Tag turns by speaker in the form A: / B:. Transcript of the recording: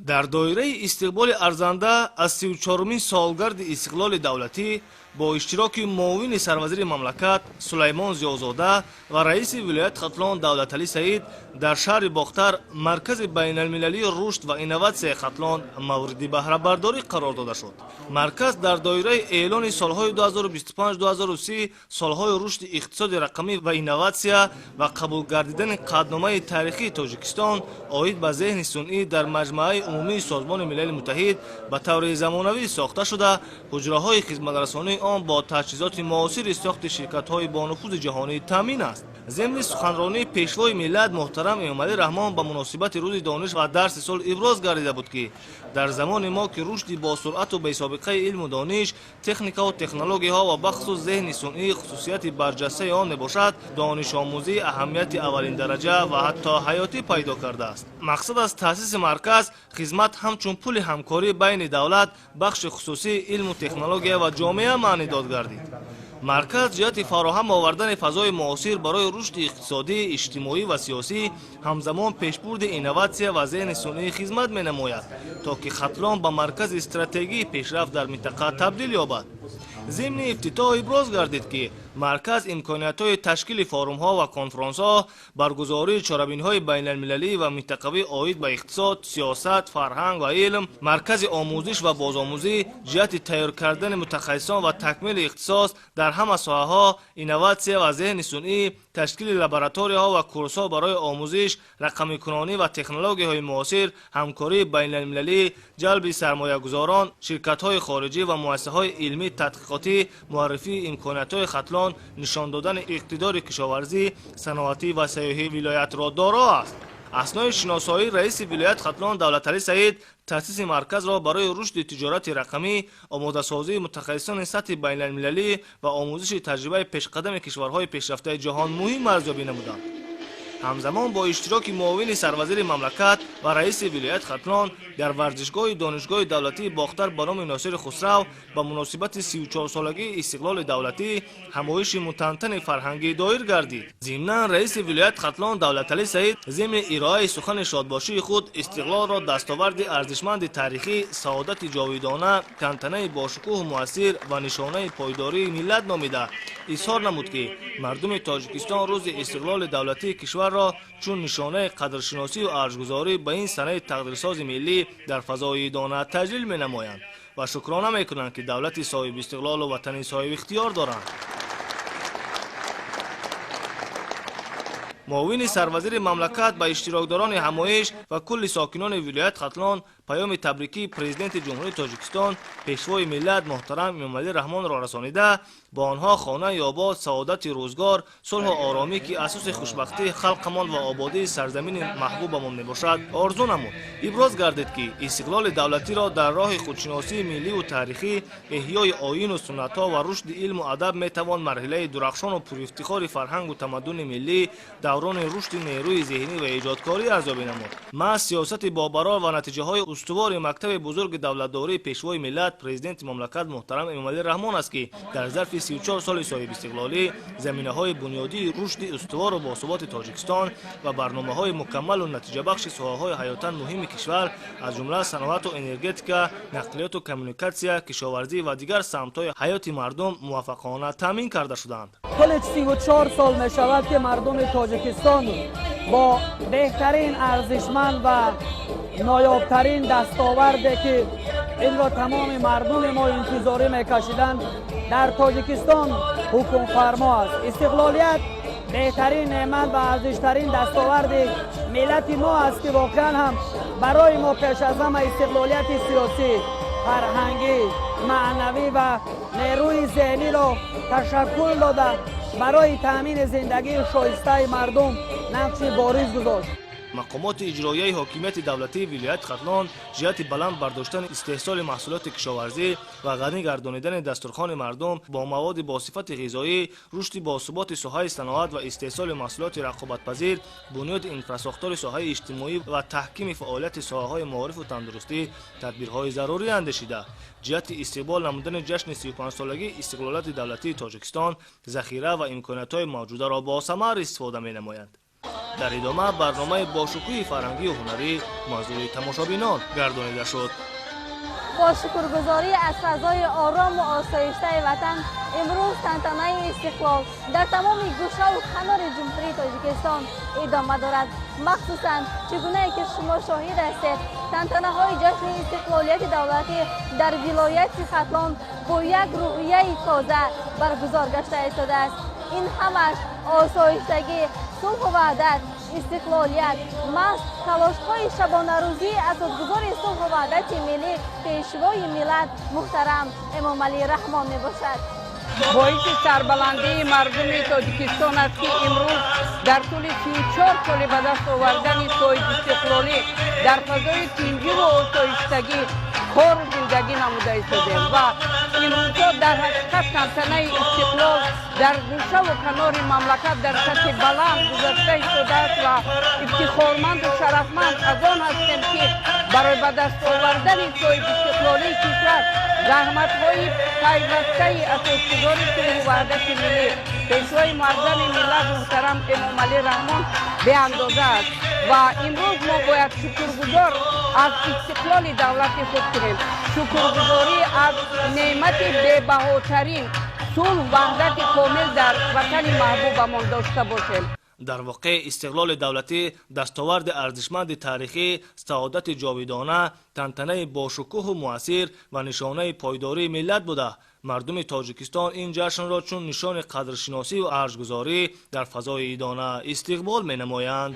A: Дар доираи истиқболи арзанда аз 34-умин солгарди истиқлоли давлатӣ бо иштироки муовини сарвазири мамлакат Сулаймон Зиёзода ва раиси вилояти Хатлон Давлаталӣ Саид дар шаҳри Бохтар Маркази байналмилалии рушд ва инноватсияи Хатлон мавриди баҳрабардорӣ қарор дода шуд. Марказ дар доираи эълони солҳои 2025-2030 солҳои рушди иқтисоди рақамӣ ва инноватсия ва қабул гардидани қатъномаи таърихии Тоҷикистон оид ба зеҳни сунъӣ дар Маҷмааи умумии Созмони Милали Муттаҳид ба таври замонавӣ сохта шуда, ҳуҷраҳои хизматрасонии он бо таҷҳизоти муосири сохти ширкатҳои бонуфузи ҷаҳонӣ таъмин аст. Зимни суханронии Пешвои миллат муҳтарам Эмомалӣ Раҳмон ба муносибати Рӯзи дониш ва дарси сол иброз гардида буд, ки дар замони мо, ки рушди босуръату бесобиқаи илму дониш, техникаву технологияҳо ва бахусус зеҳни сунъӣ хусусияти барҷастаи он мебошад, донишомӯзӣ аҳамияти аввалиндараҷа ва ҳатто ҳаётӣ пайдо кардааст. Мақсад аз таъсиси марказ хизмат ҳамчун пули ҳамкорӣ байни давлат, бахши хусусӣ, илму технология ва ҷомеа маънидод гардид. Марказ ҷиҳати фароҳам овардани фазои муосир барои рушди иқтисодӣ, иҷтимоӣ ва сиёсӣ, ҳамзамон пешбурди инноватсия ва зеҳни сунъӣ хизмат менамояд, то ки Хатлон ба маркази стратегии пешрафт дар минтақа табдил ёбад. Зимни ифтитоҳ иброз гардид, ки марказ имкониятҳои ташкили форумҳо ва конфронсҳо, баргузории чорабиниҳои байналмилалӣ ва минтақавӣ оид ба иқтисод, сиёсат, фарҳанг ва илм, маркази омӯзиш ва бозомӯзӣ ҷиҳати тайёр кардани мутахассисон ва такмили ихтисос дар ҳама соҳаҳо, инноватсия ва зеҳни сунъӣ, ташкили лабораторияҳо ва курсҳо барои омӯзиш, рақамикунонӣ ва технологияҳои муосир, ҳамкории байналмилалӣ, ҷалби сармоягузорон, ширкатҳои хориҷӣ ва муассисаҳои илмӣ тадқиқотӣ, муаррифии имкониятҳои Хатлон, нишон додани иқтидори кишоварзӣ, саноатӣ ва сайёҳии вилоятро доро аст. Аснои шиносоӣ раиси вилояти Хатлон Давлаталӣ Саид таъсиси марказро барои рушди тиҷорати рақамӣ, омодасозии мутахассисони сатҳи байналмилалӣ ва омӯзиши таҷрибаи пешқадами кишварҳои пешрафтаи ҷаҳон муҳим арзёбӣ намуданд. Ҳамзамон бо иштироки муовини сарвазири мамлакат ва раиси вилояти Хатлон дар варзишгоҳи Донишгоҳи давлатии Бохтар ба номи Носири Хусрав ба муносибати 34-солагии истиқлоли давлатӣ ҳамоиши мутантани фарҳангӣ доир гардид. Зимнан раиси вилояти Хатлон Давлаталӣ Саид зимни ироаи сухани шодбошии худ истиқлолро дастоварди арзишманди таърихӣ, саодати ҷовидона, тантанаи бошукӯҳу муассир ва нишонаи пойдории миллат номида, изҳор намуд, ки мардуми Тоҷикистон рӯзи истиқлоли давлатии кишварро чун нишонаи қадршиносию арҷгузорӣ ба ин санаи тақдирсози миллӣ дар фазои идона таҷлил менамоянд ва шукрона мекунанд, ки давлати соҳибистиқлолу ватани соҳибихтиёр доранд. Муовини сарвазири мамлакат ба иштирокдорони ҳамоиш ва кулли сокинони вилояти Хатлон паёми табрикии Президенти Ҷумҳурии Тоҷикистон, Пешвои миллат муҳтарам Эмомалӣ Раҳмонро расонида, бо онҳо хонаи обод, саодати рӯзгор, сулҳу оромӣ, ки асоси хушбахтии халқамон ва ободии сарзамини маҳбубамон мебошад, орзу намуд. Иброз гардид, ки истиқлоли давлатиро дар роҳи худшиносии милливу таърихӣ, эҳёи оину суннатҳо ва рушди илму адаб метавон марҳилаи дурахшону пурифтихори фарҳангу тамаддуни миллӣ, даврони рушди нерӯи зеҳнӣ ва эҷодкорӣ арзёбӣ намуд. Маҳз сиёсати бобарор ва натиҷаҳои устувори мактаби бузурги давлатдории Пешвои миллат, Президенти мамлакат муҳтарам Эмомалӣ Раҳмон аст, ки дар зарфи 34 соли соҳибистиқлолӣ заминаҳои бунёдии рушди устувору босуботи Тоҷикистон ва барномаҳои мукаммалу натиҷабахши соҳаҳои ҳаётан муҳими кишвар, аз ҷумла саноату энергетика, нақлиёту коммуникатсия, кишоварзӣ ва дигар самтҳои ҳаёти мардум муваффақона таъмин карда шуданд.
B: Тӯли 34 сол мешавад, ки мардуми Тоҷикистон бо беҳтарин, арзишманд ва ноёбтарин дастоварде, ки инро тамоми мардуми мо интизорӣ мекашиданд, дар Тоҷикистон ҳукмфармо аст. Истиқлолият беҳтарин неъмат ва арзиштарин дастоварди миллати мо аст, ки воқеан ҳам барои мо пеш аз ҳама истиқлолияти сиёсӣ, фарҳангӣ, маънавӣ ва нерӯи зеҳниро ташаккул дода, барои таъмини зиндагии шоистаи мардум нақши бориз гузошт.
A: Мақомоти иҷроияи ҳокимияти давлатии вилояти Хатлон ҷиҳати баланд бардоштани истеҳсоли маҳсулоти кишоварзӣ ва ғанӣ гардонидани дастурхони мардум бо маводи босифати ғизоӣ, рушди босуботи соҳаи саноат ва истеҳсоли маҳсулоти рақобатпазир, бунёди инфрасохтори соҳаи иҷтимоӣ ва таҳкими фаъолияти соҳаҳои маорифу тандурустӣ тадбирҳои зарурӣ андешида, ҷиҳати истиқбол намудани ҷашни 35-солагии истиқлолияти давлатии Тоҷикистон захира ва имкониятҳои мавҷударо босамар истифода менамоянд. Дар идома барномаи бошукӯҳи фарҳангию ҳунарӣ манзури тамошобинон гардонида шуд.
C: Бо шукргузорӣ аз фазои орому осоиштаи ватан, имрӯз тантанаи истиқлол дар тамоми гӯшаву канори Ҷумҳурии Тоҷикистон идома дорад. Махсусан, чӣ гунае ки шумо шоҳид ҳастед, тантанаҳои ҷашни истиқлолияти давлатӣ дар вилояти Хатлон бо як рӯҳияи тоза баргузор гашта истодааст. Ин ҳамаш осоиштагӣ, сулҳу ваҳдат, истиқлолият, маҳз талошҳои шабонарӯзии асосгузори сулҳу ваҳдати миллӣ, Пешвои миллат муҳтарам Эмомалӣ Раҳмон мебошад.
D: Боиси сарбаландии мардуми Тоҷикистон аст, ки имрӯз дар тӯли 34 соли ба даст овардани соҳибистиқлолӣ дар фазои тинҷиву осоиштагӣ кору зиндагӣ намуда истодем ва имрӯзҳо дар ҳақиқат тантанаи истиқлол дар гӯшаву канори мамлакат дар сатҳи баланд гузашта истодааст ва ифтихорманду шарафманд аз он ҳастем, ки барои ба даст овардани соҳибистиқлолии кишвар заҳматҳои пайвастаи асосгузори сулҳу ваҳдати миллӣ, Пешвои муаззами миллат муҳтарам Эмомалӣ Раҳмон беандоза аст. Ва имрӯз мо бояд шукргузор аз истиқлоли давлати худ кунем, шукргузорӣ аз неъмати бебаҳотарин сулҳ, ваҳдати комил дар ватани маҳбубамон дошта бошем.
A: Дар воқеъ, истиқлоли давлатӣ дастоварди арзишманди таърихӣ, саодати ҷовидона, тантанаи бошукӯҳу муассир ва нишонаи пойдории миллат буда, мардуми Тоҷикистон ин ҷашнро чун нишони қадршиносию арҷгузорӣ дар фазои идона истиқбол менамоянд.